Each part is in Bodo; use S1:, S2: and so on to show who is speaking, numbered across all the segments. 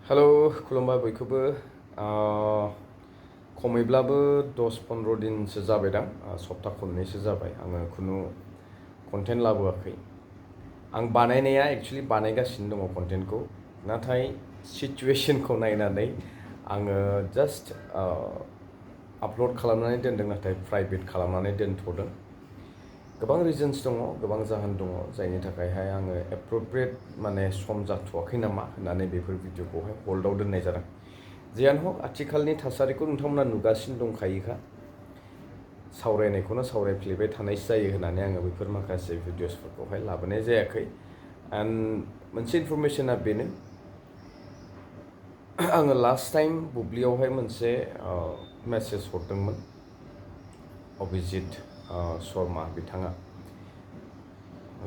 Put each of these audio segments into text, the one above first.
S1: हेलौ खुलुमबाय बयखौबो खमैब्लाबो 10-15 दिनसो जाबायदां सप्ता खननैसो जाबाय आङो खुनु कन्टेन्ट लाबोआखै आं बानायनाया एक्चुअलि बानायगासिनो दङ कन्टेन्टखौ नाथाय सिचुवेसनखौ नायनानै आङो जास्ट आपल'ड खालामनानै दोनदों नाथाय प्राइभेट खालामनानै दोनथ'दों गोबां रिजन्स दङ गोबां जाहोन दङ जायनि थाखायहाय आङो एप्रप्रियेट माने सम जाथ'वाखै नामा होननानै बेफोर भिडिअखौहाय हल्डआव दोननाय जादों जियानो हक आथिखालनि थासारिखौ नोंथांमोना नुगासिनो दंखायोखा सावरायनायखौनो सावरायफ्लेबाय थानायसो जायो होननानै आङो बेफोर माखासे भिडिअसफोरखौहाय लाबोनाय जायाखै एन्ड मोनसे इनफरमेसना बेनो आङो लास्ट टाइम बुब्लियावहाय मोनसे मेसेज हरदोंमोन अभिजित शर्मा बिथाङा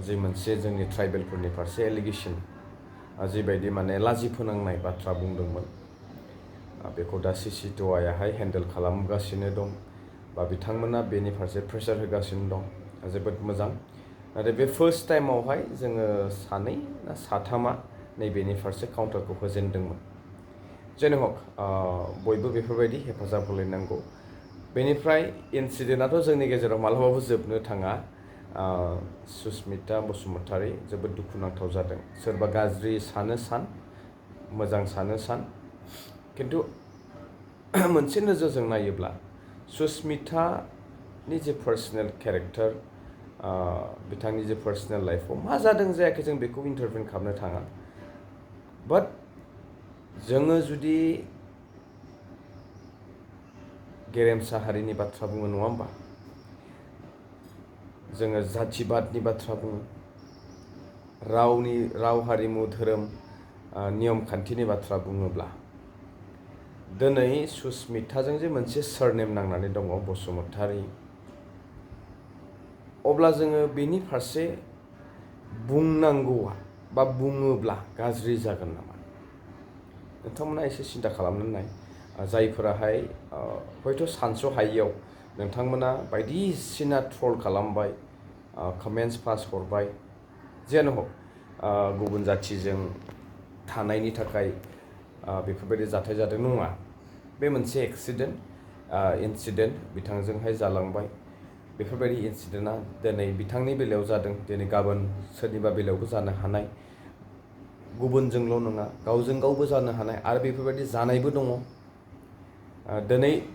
S1: जे मोनसे जोंनि ट्राइबेलफोरनि फारसे एलिगेसन जिबायदि माने लाजि फोनांनाय बाथ्रा बुंदोंमोन बेखौ दा सिसिट'आयाहाय हेन्डेल खालामगासिनो दं बा बिथांमोना बेनि फारसे प्रेसार होगासिनो दं जोबोद मोजां नाथाय बे फार्स्ट टाइमावहाय जोङो सानै ना साथामा नैबेनि फारसे काउन्टारखौ होजेनदोंमोन जेने हक बयबो बेफोरबायदि हेफाजाब होलायनांगौ बेनिफ्राय इन्सिडेन्टआथ' जोंनि गेजेराव मालाबाबो जोबनो थाङा सुस्मिता बसुमतारी जोबोद दुखुनांथाव जादों सोरबा गाज्रि सानो सान मोजां सानो सान खिन्थु मोनसे नोजोरजों नायोब्ला सुस्मितानि जे पार्सनेल केरेक्टार बिथांनि जे पार्सनेल लाइफआव मा जादों जायाखै जों बेखौ इन्टारभिउ खालामनो थाङा बाट जोङो जुदि गेरेमसा हारिनि बाथ्रा बुङो नङा होमबा जोङो जाथिबादनि बाथ्रा बुङो राव हारिमु धोरोम नियम खान्थिनि बाथ्रा बुङोब्ला दिनै सुस्मिताजों जे मोनसे सरनेम नांनानै दङ बसुमतारी अब्ला जोङो बेनि फारसे बुंनांगौआ बा बुङोब्ला गाज्रि जागोन नामा नोंथांमोना एसे सिन्था खालामनानै नाय जायफोराहाय हयथ' सानस'हायियाव नोंथांमोना बायदिसिना ट्रल खालामबाय कमेन्टस पास हरबाय जियानो हक गुबुन जाथिजों थानायनि थाखाय बेफोरबायदि जाथाय जादों नङा बे मोनसे इन्सिडेन्ट बिथांजोंहाय जालांबाय बेफोरबायदि इन्सिडेन्टआ दिनै बिथांनि बेलायाव जादों दिनै गाबोन सोरनिबा बेलायावबो जानो हानाय गुबुनजोंल' नङा गावजों गावबो जानो हानाय आरो बेफोरबायदि जानायबो दङ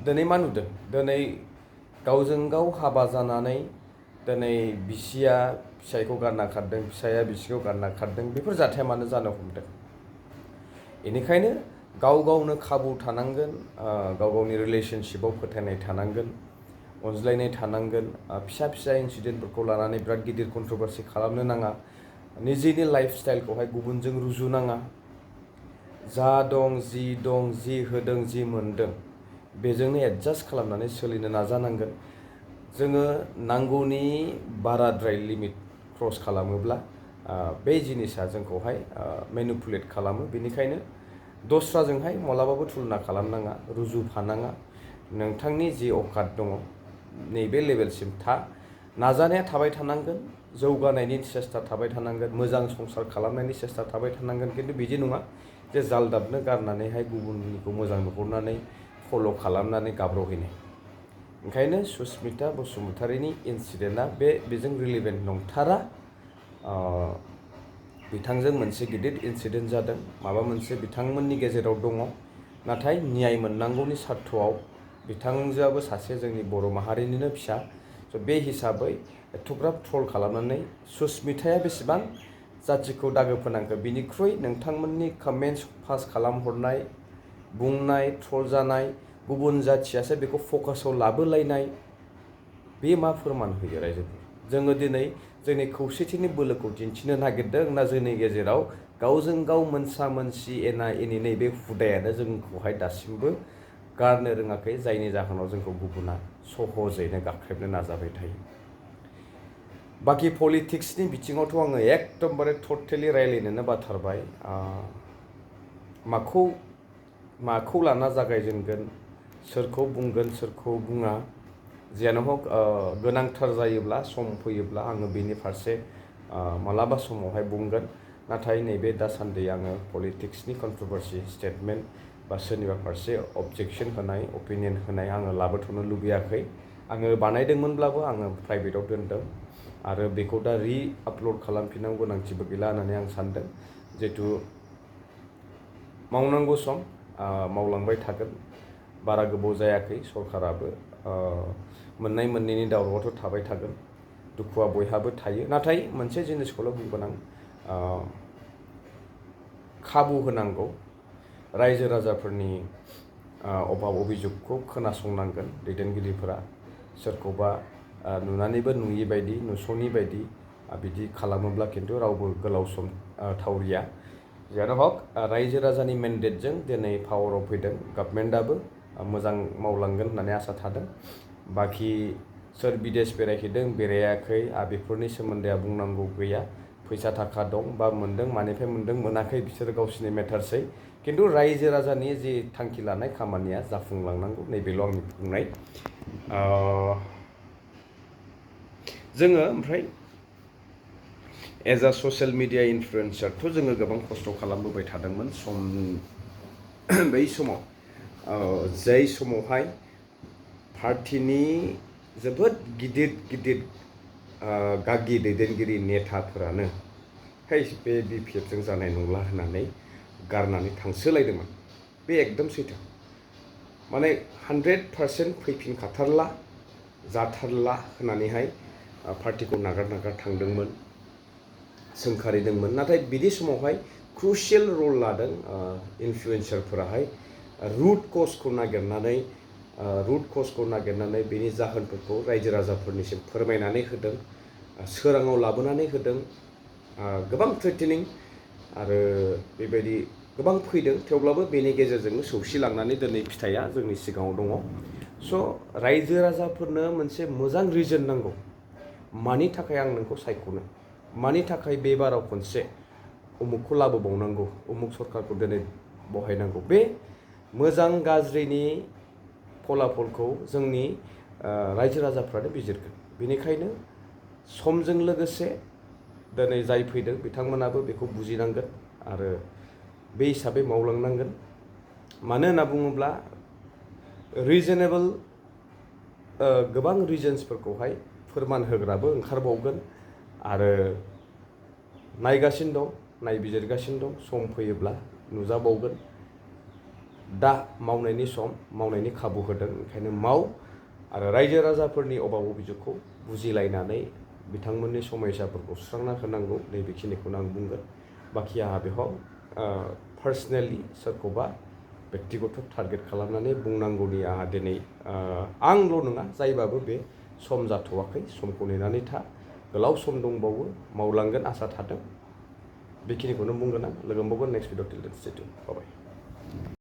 S1: दिनै मा नुदों दिनै गावजों गाव हाबा जानानै दिनै बिसिया फिसायखौ गारना खारदों फिसाया बिसिखौ गारना खारदों बेफोर जाथाया मानो जानो हमदों बेनिखायनो गाव गावनो खाबु थानांगोन गाव गावनि रिलेशनशिपआव फोथायनाय थानांगोन अनज्लायनाय थानांगोन फिसा फिसा इन्सिडेन्टफोरखौ लानानै बिराद गिदिर कन्ट्रभारसि खालामनो नाङा निजेनि लाइफ स्टाइलखौहाय गुबुनजों रुजुनाङा जा दं जि होदों जि मोनदों बेजोंनो एडजास्ट खालामनानै सोलिनो नाजानांगोन जोङो नांगौनि बाराद्राय लिमिट क्रस खालामोब्ला बे जिनिसा जोंखौहाय मेनिपुलेट खालामो बेनिखायनो दस्राजोंहाय मालाबाबो तुलना खालामनाङा रुजुफानाङा नोंथांनि जि अकात दङ नैबे लेभेलसिम नाजानाया थाबाय थानांगोन जौगानायनि सेस्था थाबाय थानांगोन मोजां संसार खालामनायनि सेस्था थाबाय थानांगोन खिन्थु बिदि नङा जे जालदाबनो गारनानैहाय गुबुननिखौ मोजां नुहुरनानै फल' खालामनानै गाब्र'हैनाय ओंखायनो सुस्मिता बसुमतारीनि इन्सिडेन्टआ बेजों रिलेभेन्ट नंथारा बिथांजों मोनसे गिदिर इन्सिडेन्ट जादों माबा मोनसे बिथांमोननि गेजेराव दङ नाथाय न्याय मोननांगौनि सार्थआव बिथांजोआबो सासे जोंनि बर' माहारिनिनो फिसा स' बे हिसाबै एथ'ग्राब ट्रल खालामनानै सुस्मिताया बेसेबां जाथिखौ दागो फोनांखो बिनिख्रुइ नोंथांमोननि कमेन्टस पास खालामहरनाय बुंनाय ट्रल जानाय गुबुन जाथियासो बेखौ फकासाव लाबोलायनाय बे मा फोरमान होयो रायजोफोर जोङो दिनै जोंनि खौसेथिनि बोलोखौ दिन्थिनो नागिरदों ना जोंनि गेजेराव गावजों गाव मोनसा मोनसि एना एनि नैबे हुदायानो जोंखौहाय दासिमबो गारनो रोङाखै जायनि जाहोनाव जोंखौ गुबुना सहजैनो गाख्रेबनो नाजाबाय थायो बाखि पलिटिक्सनि बिथिङावथ' आङो एकदमबारे टटेलि रायलायनोनो बाथारबाय माखौ लाना जागायजेनगोन सोरखौ बुंगोन सोरखौ बुङा जियानो हक गोनांथार जायोब्ला सम फैयोब्ला आङो बेनि फारसे मालाबा समावहाय बुंगोन नाथाय नैबे दासान्दि आङो पलिटिक्सनि कन्ट्रभार्सि स्टेटमेन्ट बा सोरनिबा फारसे अबजेक्सन होनाय अपिनियन होनाय आङो लाबोथ'नो लुबैयाखै। आङो बानायदोंमोनब्लाबो आङो प्राइभेटाव दोनदों आरो बेखौ दा आपल'ड खालामफिननांगौ गोनांथिबो गैला होननानै आं सानदों। जिहेतु मावनांगौ सम मावलांबाय थागोन। बारा गोबाव जायाखै सरकाराबो मोननाय मोननैनि दावरावआथ' थाबाय थागोन। दुखुआ बयहाबो थायो। नाथाय मोनसे जिनिसखौल' बुंगोन आं खाबु होनांगौ। रायजो राजाफोरनि अभाब अभिजुगखौ खोनासंनांगोन दैदेनगिरिफोरा। सोरखौबा नुनानैबो नुयि बायदि नुस'नि बायदि बिदि खालामोब्ला खिन्थु रावबो गोलाव सम थावरिया। जियानो हक रायजो राजानि मेन्डेटजों दिनै पावाराव फैदों। गभर्नमेन्टआबो मोजां मावलांगोन होननानै आसा थादों। बाखि सोर बिदेश बेरायहैदों बेरायाखै बेफोरनि सोमोन्दै बुंनांगौ गैया। फैसा थाखा दं बा मोन्दों मानिफ्राय मोन्दों मोनाखै बिसोरो गावसिनि मेटारसै। खिन्थु रायजो राजानि जि थांखि लानाय खामानिया जाफुंलांनांगौ नैबेल' आंनि बुंनाय। जोङो ओमफ्राय एज आ ससियेल मिडिया इनफ्लुएन्सारथ' जोङो गोबां खस्थ' खालामबोबाय थादोंमोन बै समाव जाय समावहाय पार्टिनि जोबोद गिदिर गिदिर गागि दैदेनगिरि नेताफोरानो बे BPFजों जानाय नंला होननानै गारनानै थांसोलायदोंमोन। बे एकदम सैथो। माने 100% फैफिनखाथारला जाथारला होननानैहाय पार्टिखौ नागार थांदोंमोन सोंखारिदोंमोन। नाथाय बिदि समावहाय क्रुशियेल रल लादों इनफ्लुएन्सारफोराहाय रुट कजखौ नागिरनानै बेनि जाहोनफोरखौ रायजो राजाफोरनिसिम फोरमायनानै होदों। सोराङाव लाबोनानै होदों। गोबां थ्रेटेनिं आरो बेबायदि गोबां फैदों। थेवब्लाबो बेनि गेजेरजोंनो सौसिलांनानै दिनै फिथाइया जोंनि सिगाङाव दङ। स' रायजो राजाफोरनो मोनसे मोजां रिजन नांगौ। मानि थाखाय आं नोंखौ सायख'नो, मानि थाखाय बे बाराव खनसे उमुखखौ लाबोबावनांगौ, उमुक सरकारखौ दिनै बहायनांगौ। बे मोजां गाज्रिनि फलाफलखौ जोंनि रायजो राजाफ्रानो बिजिरगोन। बेनिखायनो समजों लोगोसे दिनै जाय फैदों बिथांमोनाबो बेखौ बुजिनांगोन आरो बे हिसाबै मावलांनांगोन। मानो होनना बुङोब्ला रिजनेबल गोबां रिजन्सफोरखौहाय फोरमान होग्राबो ओंखारबावगोन आरो नायगासिनो दं, नायबिजिरगासिनो दं। सम फैयोब्ला नुजाबावगोन। दा मावनायनि सम, मावनायनि खाबु होदों। ओंखायनो माव आरो रायजो राजाफोरनि अभाब अभिजुगखौ बुजिलायनानै बिथांमोननि समयसाफोरखौ सुस्रांना होनांगौ। नैबेखिनिखौनो आं बुंगोन। बाखि आंहा बेयाव पार्सनेलि सोरखौबा बेक्तिगत टारगेट खालामनानै बुंनांगौनि आंहा दिनै आंल' नङा जायबाबो बे सम जाथ'वाखै। समखौ नेनानै था। गोलाव सम दंबावो, मावलांगोन आसा थादों। बेखिनिखौनो बुंगोन आं। लोगो मोनबावगोन नेक्स्ट भिडिअ। टिल देन स्टे टिउन्ड। बाय बाय।